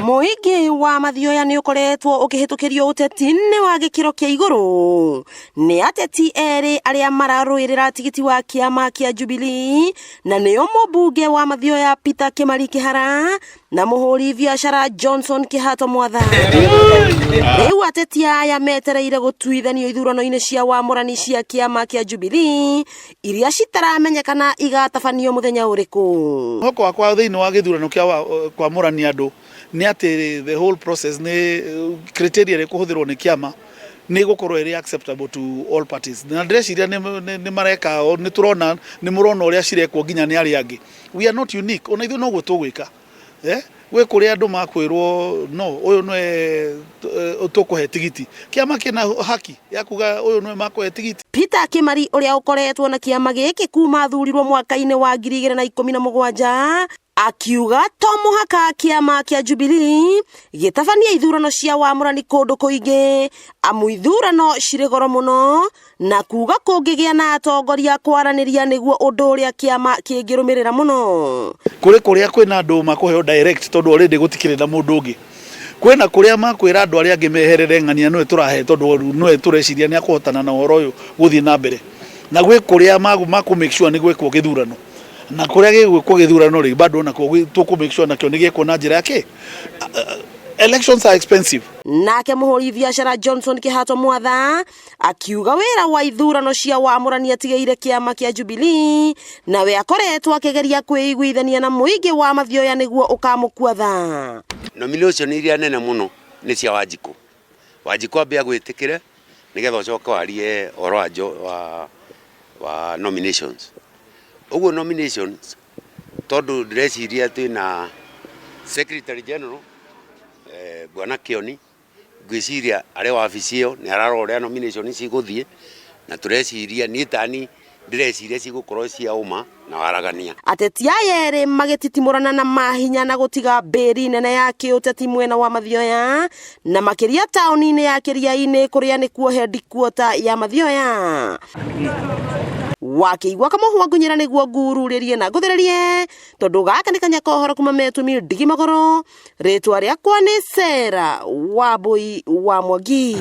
Mũingĩ wa Mathioya nĩ ũkoretwo ũkĩhĩtũkĩrio ũteti-inĩ wa gĩkĩro kĩa igũrũ nĩ ateti erĩ arĩa mararũĩrĩra tigiti wa kĩama kĩa Jubilee, na nĩo mũmbunge wa Mathioya Peter Kĩmari Kĩhara na mũhũri biacara Johnson Kĩhato Mwatha. Rĩu ateti aya metereire gũtuithanio ithurano-inĩ cia wamũrani cia kĩama kĩa Jubilee iria citaramenyekana igatabanio mũthenya ũrĩkũ. Mwĩhoko wakwa thĩinĩ wa gĩthurano kĩa kwamũrania andũ nĩ atĩ the whole process nĩ criteria ĩrĩa ĩkũhũthĩrwo nĩ kĩama nĩ ĩgũkorwo ĩrĩ acceptable to all parties, na ndĩreciria nĩ mareka, nĩ tũrona, nĩ mũrona ũrĩa cirekwo nginya nĩ arĩa angĩ. We are not unique, ona ithuĩ noguo tũgwĩka. Gwĩ kũrĩa andũ makwĩrwo no ũyũ nĩwe tũkũhe tigiti, kĩama kĩna haki ya kuga ũyũ nĩwe makũhe tigiti. Peter Kĩmari ũrĩa ũkoretwo na kĩama gĩkĩ kuma athurirwo mwaka-inĩ wa 2017 akiuga to mũhaka kĩama kĩa Jubilee gĩtabanie ithurano cia wamũrani kũndũ kũingĩ, amu ithurano cirĩ goro mũno, na kuga kũngĩgĩa na atongoria kwaranĩria nĩguo ũndũ ũrĩa kĩama kĩngĩrũmĩrĩra mũno. Kũrĩ kũrĩa kwĩna andũ makũheo direct tondũ already gũtikĩrĩ na mũndũ ũngĩ, kwĩna kũrĩa makwĩra andũ arĩa angĩ meherere ng'ania nĩwe tũrahe tondũ nĩwe tũreciria nĩ akũhotana na ũhoro ũyũ gũthiĩ na mbere, na gwĩ kũrĩa makũ make sure nĩ gwĩkwo gĩthurano, na kũrĩa gĩgwĩkwo gĩthurano rĩ bado nakuo tũkũ make sure nakĩo nĩ gĩekwo na njĩra ya kĩ. Elections are expensive. Nake mũhũri biacara Johnson Kĩhato Mwatha akiuga wĩra wa ithurano cia wamũrani atigĩire kĩama kĩa Jubilee, nawe akoretwo akĩgeria kwĩiguithania na mũingĩ wa Mathioya nĩguo ũkamũkua tha. Nomination iria nene mũno nĩ cia Wanjikũ. Wanjikũ ambe agwĩtĩkĩre nĩgetha ũcoke warie ũhoro wa nominations. Ũguo nominations tondũ ndĩreciria twĩna Secretary General Bwana Kĩoni, ngwĩciria arĩ wabici ĩyo nĩ ararora ũrĩa nomination cigũthiĩ, na tũreciria niĩ tani ndĩreciria cigũkorwo cia ũma na waragania. Ateti aya erĩ magĩtitimũrana na mahinya na gũtiga mbĩri nene ya kĩũteti mwena wa Mathioya, na makĩria taũni-inĩ ya Kĩriainĩ kũrĩa nĩkuo headquarter ya Mathioya. Wakĩigua kamũhwa ngunyĩra nĩguo ngururĩrie na ngũthĩrĩrie, tondũ gaka nĩ kanya kohoro kuma metumi ndigi magũrũ. Rĩtwa rĩakwa nĩ Sarah Wambui wa Mwangi.